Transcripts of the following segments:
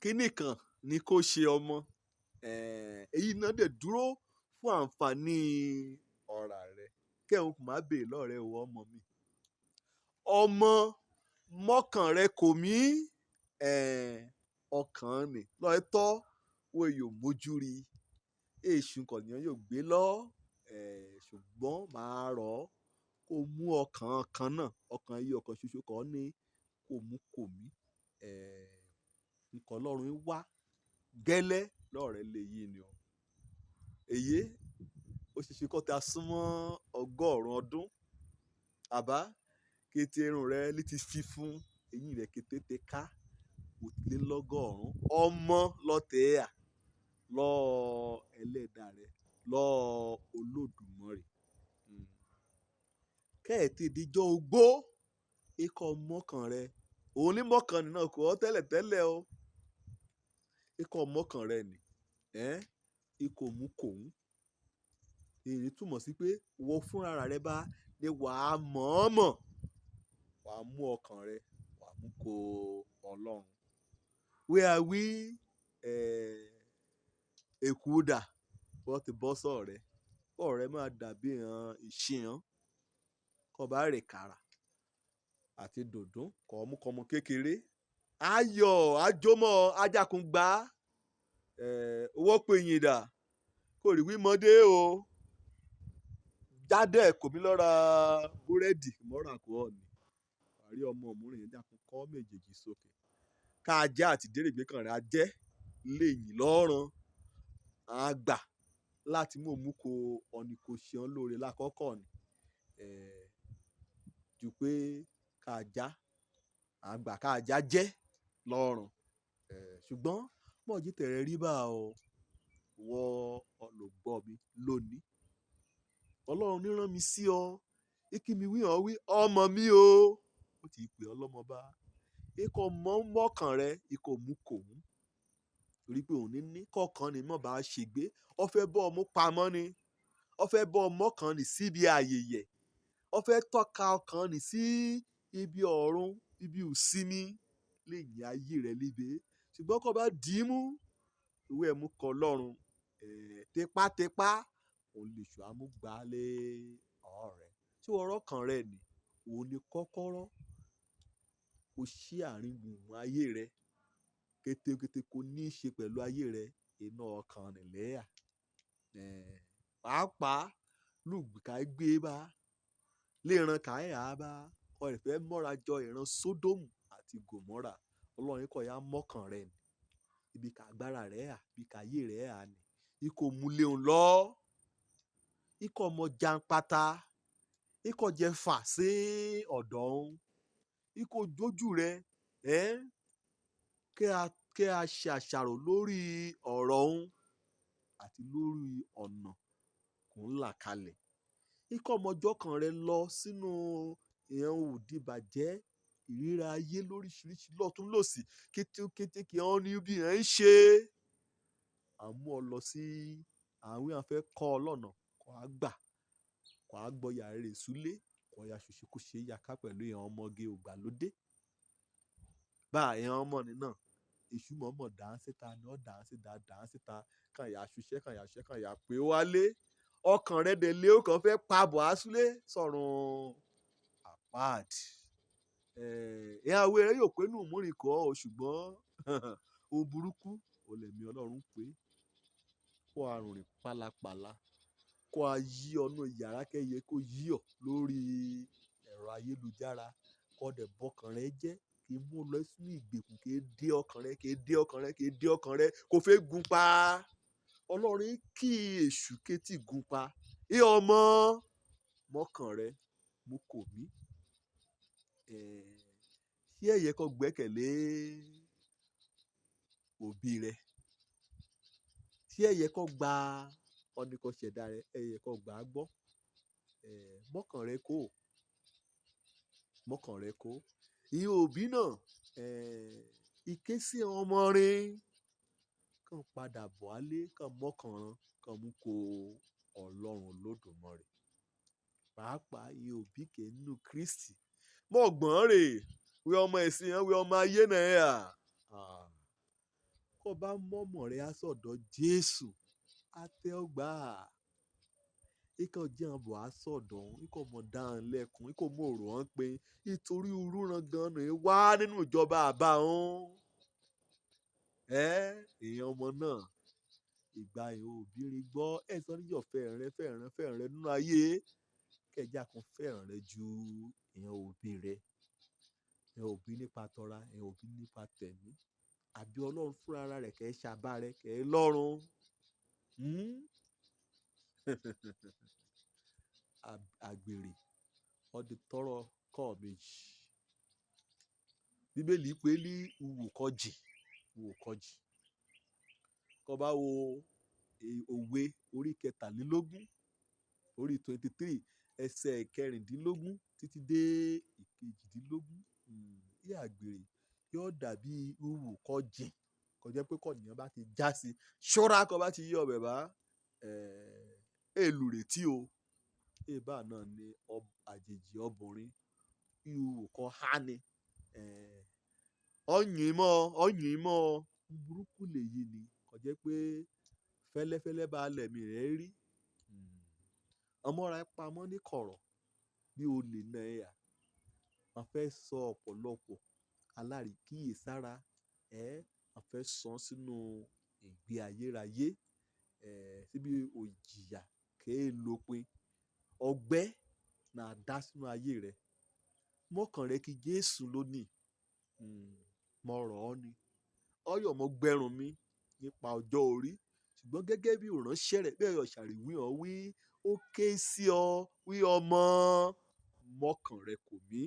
Kínní kan ni kó ṣe ọmọ. Èyí náà dẹ̀ dúró fún àǹfààní ọ̀rà rẹ̀ kẹ́hìn kò má béèrè lọ́rẹ̀ o ọmọ mi. Ọmọ mọ́kàn rẹ kò mí ọkàn ni lọ́ọ́ tọ́ wo yóò mójú rí èṣù kọ̀ọ̀yàn yóò gbé lọ, ṣùgbọ́n màá rọ̀ ọ́ kó mú ọkàn kan náà, ọkàn yìí, ọkàn ṣoṣo kan ní kó mú kò mí. Nǹkan Ọlọ́run wá gẹ́lẹ́ lọ́rẹ̀ lè yí ni o. Èyí ó ṣeéṣe kó ta súnmọ́ 100 ọdún àbá kété irun rẹ ní ti fífún, eyín rẹ kété te ká 101 ọmọ lọ́tẹ̀ẹ́ à lọ́ọ́ ẹlẹ́dàá rẹ lọ́ọ́ Olódùmarè. Kẹ́ẹ̀tì ìdíjọ́ ogbó ikọ̀ mọ́kàn rẹ òun ní mọ́kàn nínú kò ọ́ tẹ́lẹ̀tẹ́lẹ̀ o, ikọ̀ mọ́kàn rẹ nì ikọ̀ mú kòun. Èyí túmọ̀ sí pé wọ́n fúnra rẹ bá ní wàá mọ̀ọ́mọ̀ wàá mú ọkàn rẹ wàá mú kó Ọlọ́run. Wíwá wí èkú dà wọ́n ti bọ́ sọ̀ rẹ kọ́ rẹ máa dàbí ìran ìṣìhàn kọ́ bá rè kàrà àti dòdún kọ́ mú kọ́mọ kékeré ayọ̀ ajómọ́ ajákun gbá owó pè yín dà kò rí wímọdé o jádẹ̀ kò mí lọ́ra búrẹ́dì mọ́ra kò ọ̀ ní àrí ọmọ òmùrìn yẹn jákun kọ́ méjèèjì sókè ká ajá àti dérègbé kan rẹ̀ ajẹ́ léyìn lọ́rùn àgbà láti mú òmù kó ọ̀nì kò ṣe ọ́n lóore lákọ́kọ́ ni ju pé ká ajá àgbà ká ajá jẹ́ lọ́rùn. Ṣùgbọ́n mọ̀jí tẹ̀rẹ̀ rí bá o wọ olùgbọ́ mi lónìí. Ọlọ́run ní rán mi sí ọ kí mi wí hàn wí ọmọ mi o, ó ti pè ọ́ lọ́mọba ikọ̀ mọ́ mọ́kàn rẹ ikọ̀ mú kò mú torí pé òun ní kọ̀ọ̀kan ni mọ̀ bá ṣègbé ọ fẹ́ bọ́ ọmú pamọ́ ni, ọ fẹ́ bọ́ ọmọ kan ní síbi àyèyẹ̀, ọ fẹ́ tọ́ka ọkàn ní sí ibi ọ̀run, ibi òsinmi lẹ́yìn ayé rẹ líbe. Ṣùgbọ́n kó bá dì í mú ìwé ẹ̀mú kọ Ọlọ́run tipátipá òun lè ṣù amúgbálẹ̀ ọ̀rẹ́ tí ọ̀rọ̀ kan rẹ nì òun ni kọ́kọ́rọ́ kò sí àárín gbùngbùn ayé rẹ kétékété kò ní í ṣe pẹ̀lú ayé rẹ iná ọkàn nìlẹ́yà pàápàá lùgbìkà gbé bá léran káyà bá ọ̀rẹ́ fẹ́ mọ́ra jọ ìran Sódómù àti Gòmórà. Ọlọ́run kọ̀ ya mọ́kàn rẹ nì ibi ká agbára rẹ̀ à ibi ká ayé rẹ̀ à ní ikọ̀ múlẹ̀ ń lọ ikọ̀ ọmọ jàǹpátá ikọ̀ jẹ fà sí ọ̀dọ̀ ń ikọ̀ jójú rẹ kí a ṣe àṣàrò lórí ọ̀rọ̀ ń àti lórí ọ̀nà kò ń là kalẹ̀ ikọ̀ ọmọjọ́ kan rẹ lọ sínú ìhàn òdìbàjẹ́ ìríra ayé lóríṣiríṣi lọ́tún lòsì kétékété kí wọ́n ní bí ẹ̀ ń ṣe àmú ọ lọ sí àwọn èèyàn fẹ́ kọ́ ọ lọ́nà kó á gbà kó á gbọ́ yàrá rẹ̀ súlé kó ya ṣòṣekúṣe yàká pẹ̀lú ìhàn ọmọge ògbàlódé bá ìhàn ọmọ ní náà èṣù mọ̀ọ́mọ̀ dà á síta ni ọ́ dà á síta dà á síta kàn yà ṣuṣẹ́ kàn yà ṣuṣẹ́ kàn yà pé wálé ọkàn rẹ̀ dẹ̀ lé ó kàn fẹ́ pabọ̀ á súlé sọ̀rùn àpáàdì. Ìyàwó rẹ yóò pé nù múrin kọ́ ọ ṣùgbọ́n ohun burúkú ò lẹ̀mí Ọlọ́run pé kó àrùn rìn pálapàla kó a yí ọ̀nà yàrá kẹ́yẹ kó yí ọ lórí ẹ̀rọ ayélujára kó dẹ̀ bọkàn rẹ jẹ́ kí mú lọ sínú ìgbèkùn kí dé ọkàn rẹ kí dé ọkàn rẹ kí dé ọkàn rẹ kó fẹ́ gun pa. Ọlọ́run kí èṣù kétí gun pa ẹ ọmọ mọ́kàn rẹ mú kò mí. Ṣé ẹ̀yẹ kó gbẹ́kẹ̀lé òbí rẹ? Ṣé ẹ̀yẹ kó gba ọ̀nìkan ṣẹ̀dá rẹ? Ẹ̀yẹ kó gbà á gbọ́? Mọ́kàn rẹ kó mọ́kàn rẹ kó ìyẹn òbí náà ìké sí ọmọ rẹ kàn padà bọ̀ wálé kàn mọ́kàn rán kàn mú kó Ọlọ́run Olódùmarè. Pàápàá ìyẹn òbí kẹ́ nínú Kristi mọ̀ gbọ́n rè wí ọmọ ẹ̀sìn yẹn wí ọmọ ayé náà yà. Kó bá mọ́mọ́ rẹ á sọ̀dọ̀ Jésù, á tẹ́ ọ gbà. Ikọ̀ jẹ́ bọ̀ á sọ̀dọ̀ òun, ikọ̀ mọ̀ dáhùn lẹ́kùn, ikọ̀ mọ̀ rò wọ́n pé ìtorí irúran gan ni wá nínú ìjọba àbá òun. Ẹ́ èèyàn ọmọ náà, ìgbà ìhò òbírin gbọ́, ẹ̀ sọ níyọ̀ fẹ́rẹ̀ fẹ́rẹ̀ fẹ́rẹ̀ nínú ayé. Kẹjá kan fẹ́ràn ju èèyàn òbí rẹ. Èèyàn òbí nípa tọra, èèyàn òbí nípa tẹ̀mí. Àbí Ọlọ́run fúnra ara rẹ̀ kẹ́ ṣàbá rẹ̀ kẹ́ lọ́run. Àgbèrè ọdí tọrọ kọ́ méjì. Bíbélì pé ní ìwò kọjì, ìwò kọjì. Kọ́ bá wo òwe orí 23, orí 23, ẹsẹ̀ 16 títí dé 18. Bí àgbèrè yóò dàbí ìwò kọjì. Kò jẹ́ pé kọ̀nìyàn bá ti já sí, ṣọ́ra kó bá ti yí ọbẹ̀ bá, èlù rètí o. Èbá náà ni àjèjì ọbùnrin. Ìwò kọ há ni. Ọ̀yìn mọ́, ọ̀yìn mọ́. Burúkú lèyí ni. Kò jẹ́ pé fẹ́lẹ́fẹ́lẹ́ bá lẹ̀mí rẹ̀ rí. Ọmọ ra pamọ́ ní kọ̀rọ̀ bí olè náà yà. Wọ́n fẹ́ sọ ọ̀pọ̀lọpọ̀ alárìkíyèsára. Wọ́n fẹ́ sọ sínú ìgbé ayérayé. Síbi òjìyà kéèlópin. Ọgbẹ́ náà dá sínú ayé rẹ̀. Mọ́kàn rẹ kí Jésù lónìí. Mo rọ̀ ọ́ ni. Ọyọ̀ mo gbẹrun mi nípa ọjọ́ orí. Ṣùgbọ́n gẹ́gẹ́ bí ìránṣẹ́ rẹ̀ bẹ́ẹ̀ ọ̀ṣàrìwí hàn wí, ó ké sí ọ wí ọmọ, mọ́kàn rẹ kò mí.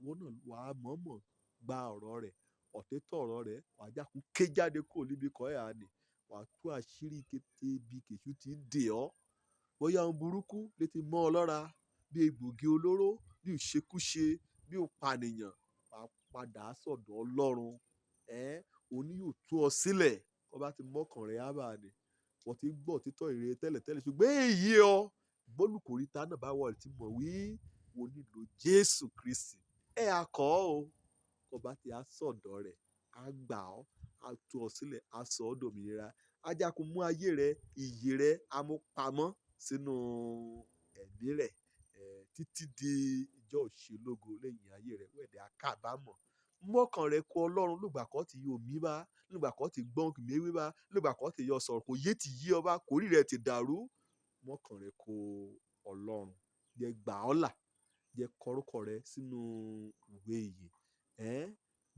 Ìwọ náà wà á mọ̀ọ́mọ̀ gba ọ̀rọ̀ rẹ̀, ọ̀tẹ́tọ̀ ọ̀rọ̀ rẹ̀, wà á jákun ké jáde kúrò níbi kọ́ ẹ̀ àní. Wà á tú àṣírí kété ibi kèṣù tí ń dè ọ́. Bóyá ohun burúkú lè ti mọ́ ọ lọ́ra, bí egbògi olóró, bí ìṣekúṣe, bí ìpànìyàn, wà á padà sọ̀dọ̀ Ọlọ́run. Òun ni yóò tú ọ sílẹ̀. Kó bá ti mọ́kàn rẹ á bá a ní. Wọ́n ti gbọ́ títọ́ ìrere tẹ́lẹ̀tẹ́lẹ̀ ṣùgbọ́n èyí ọ, bólúkòríta náà bá wọ̀ tí mọ̀ wí, wo nílò Jésù Kristi. Ẹ á kọ́ o. Kó bá ti á sọ̀dọ̀ rẹ̀, á gbà ọ́, á tú ọ sílẹ̀, á sọ ọ́ dòmìnira. Á jákun mú ayé rẹ, ìyè rẹ, á mú pamọ́ sínú ẹ̀mí rẹ̀, títí di ìjọ òṣèlógo lẹ́yìn ayé rẹ̀. Wẹ̀dẹ̀ á kábàámọ̀. Mọ́kàn rẹ kó Ọlọ́run lùgbà kan tí yóò mí bá, lùgbà kan tí gbọ́n kì méwé bá, lùgbà kan tí yọ sọ̀rọ̀ kò yé ti yí ọ bá, kò rí rẹ ti dàrú. Mọ́kàn rẹ kó Ọlọ́run. Jẹ́ gbà ọ́ là. Jẹ́ kọrúkọ rẹ sínú ìwé ìyè.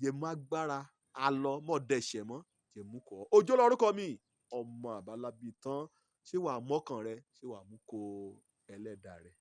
Jẹ́ mú agbára alọ mọ́ dẹ̀ṣẹ̀ mọ́. Jẹ́ mú kọ́. Ojú lórúkọ mi, ọmọ àbálábí tán. Ṣé wàá mọ́kàn rẹ? Ṣé wàá mú kó ẹlẹ́dàá rẹ?